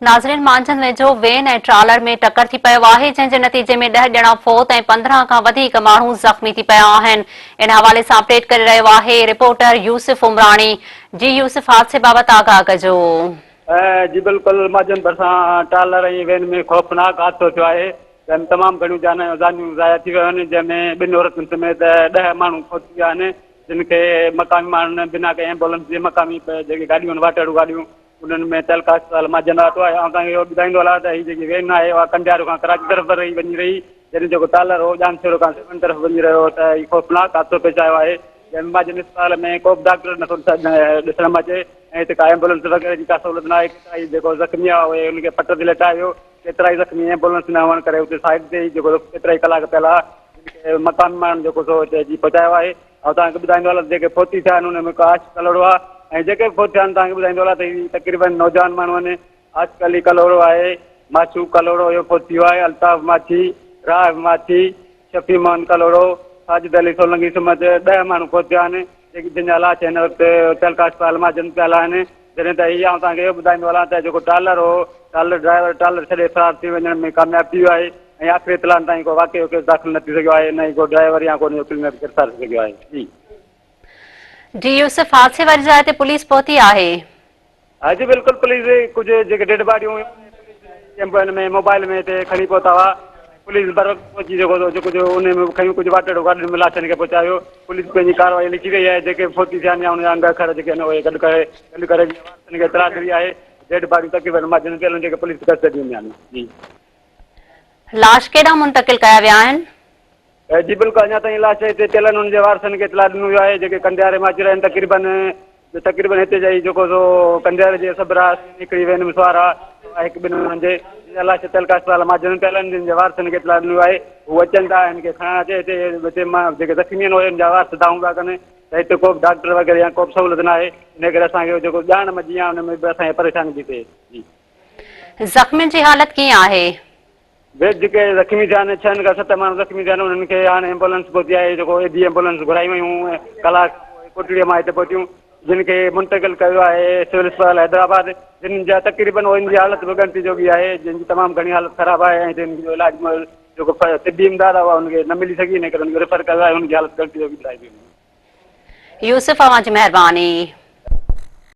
ناظرين مانجهند ويجهو وين ۽ ٽرالر ۾ ٽڪر ٿي پيو آهي جنهن جي نتيجي ۾ ڏهه ڄڻا فوت ۽ 15 کان وڌيڪ ماڻهو زخمي ٿي پيا آهن ان حوالي سان اپڊيٽ ڪري رهيو آهي رپورٽر يوسف عمراڻي جي يوسف حادثي بابت آگاهه ڪجو. جي بلڪل مانجهند ڀرسان ٽرالر ۽ وين ۾ خوفناڪ حادثو ٿيو آهي جنهن ۾ تمام گهڻيون جانيون ضايع ٿي ويون آهن جنهن ۾ ٻن عورتن سميت ڏهه ماڻهو فوت ٿي ويا آهن جن کي مقامي ماڻهن بنا ڪنهن ايمبولنس جي مقامي جيڪي گاڏيون آهن واٽهڙو گاڏيون انهن ۾ تعلقه اسپتال مان جن آتو آهي. آئون توهان کي اهو ٻڌائيندو هلان ته هي جيڪي وين آهي اها ڪنڊيارو کان ڪراچي طرف رهي وڃي رهي جڏهن جيڪو ٽالر هو ڄامشورو کان سيوهڻ طرف وڃي رهيو هو ته هي خوفناڪ حادثو پيش آيو آهي جنهن ۾ ماجن اسپتال ۾ ڪو به ڊاڪٽر نٿو ڏسڻ ۾ اچي ۽ هتي ڪا ايمبولنس وغيره جي ڪا سهولت نه آهي ڪيترائي جيڪو زخمي آهي اهي ان کي پٽ تي ليٽايو ويو ڪيترائي زخمي ايمبولنس نه هئڻ ڪري اتي سائيڊ تي ئي جيڪو ڪيترائي ڪلاڪ پيل آهي جن کي مقامي ماڻهن جيڪو سو هتي اچي پهچايو آهي آئون توهان کي ٻڌائيندو هلان ته جيڪي فوتي ٿيا آهن انهن ۾ هڪ عاشق ڪلهوڙو آهي ۽ جيڪي به فوت ٿيا آهن توهان کي ٻڌائيندو هلان ته هي تقريبن نوجوان ماڻهو آهن عاشق علي ڪلهوڙو آهي معشوق ڪلهوڙو اهو فوت ٿي ويو آهي الطاف ماڇي راهب ماڇي شفيع محمد ڪلهوڙو ساجد علي سولنگي سميت ڏهه ماڻهو فوت ٿيا آهن جيڪي جن جا لاش هن وقت تعلقه اسپتال مان جن پيل آهن جڏهن ته هي آئون توهان کي اهو ٻڌائيندو هلان ته جيڪو ٽرالر هو ٽرالر ڊرائيور ٽرالر ڇڏي فرار ٿي وڃڻ ۾ ڪامياب ٿي ويو آهي ۽ آخري اطلاعن تائين ڪو واقعي جو ڪيس داخل نه ٿي سگهيو آهي نه ئي ڪو ڊرائيور يا ڪو ان جو ڪلينر گرفتار ٿي سگهيو آهي. جي. جي يوسف حادثي واري جاء تي پوليس پهتي آهي. جي بلڪل پوليس ڪجهه جيڪي ڊيڊ باڊيون هيون پوليس هن ۾ موبائل ۾ هتي کڻي پهتا هئا پوليس بروقت پهچي جيڪو سو ڪجهه انهي ۾ کنيون ڪجهه واٽهڙو گاڏين ۾ لاشن کي پهچايو پوليس پنهنجي ڪارروائي لکي رهي آهي جيڪي به فوتي ٿيا آهن يا ان جا انگ اکر جيڪي آهن اهي گڏ ڪري گڏ ڪري وارثن کي اطلاع ڏني آهي ڊيڊ باڊيون تقريبن ماجهند پيل آهن جيڪي پوليس ڪسٽڊي ۾ آهن جي. لاش ڪيڏانهن منتقل ڪيا ويا آهن؟ جي بلڪل اڃا تائين لاش هتي پيل آهن انهن جي وارثن کي اطلاع ڏنو ويو آهي جيڪي ڪنڊياري مان اچي رهيا آهن تقريبن تقريبن هتي جا ئي جيڪو سو ڪنڊياري جي سڀ رهواسي هڪڙي وين ۾ سوار ها سواء هڪ ٻن ماڻهن جي جن جا لاش تعلقه اسپتال مان جن پيل آهن جن جي وارثن کي اطلاع ڏنو ويو آهي هو اچن ٿا هن کي کڻڻ اچي هتي هتي مان جيڪي زخمي آهن اهي ان جا وارث دانهون پيا ڪن ته هتي ڪو به ڊاڪٽر وغيره يا ڪو به سهولت نه آهي ان ڪري اسان کي جيڪو ڄاڻ مجي آهي ان ۾ به اسان کي پريشاني ٿي ٿئي جي. زخمين جي حالت ڪيئن آهي؟ ويد جيڪي زخمي ٿيا آهن ڇهن کان ست ماڻهو زخمي ٿيا آهن انهن کي هاڻي ايمبولنس پهتي آهي جيڪو ايڌي ايمبولنس گهرائي ويون ڪلاڪ کان پوء ڪوٽڙي مان هتي پهتيون جن کي منتقل ڪيو آهي سول اسپتال حيدرآباد جن جا تقريبن انهن جي حالت به ڳڻتي جوڳي آهي جن جي تمام گهڻي حالت خراب آهي ۽ جن جو علاج جيڪو طبي امداد آهي اها انهن کي نه ملي سگهي ان ڪري انهن کي ريفر ڪيو آهي انهن جي حالت ڳڻتي جوڳي ٻڌائي پئي وڃي. يوسف اوهان جي مهرباني.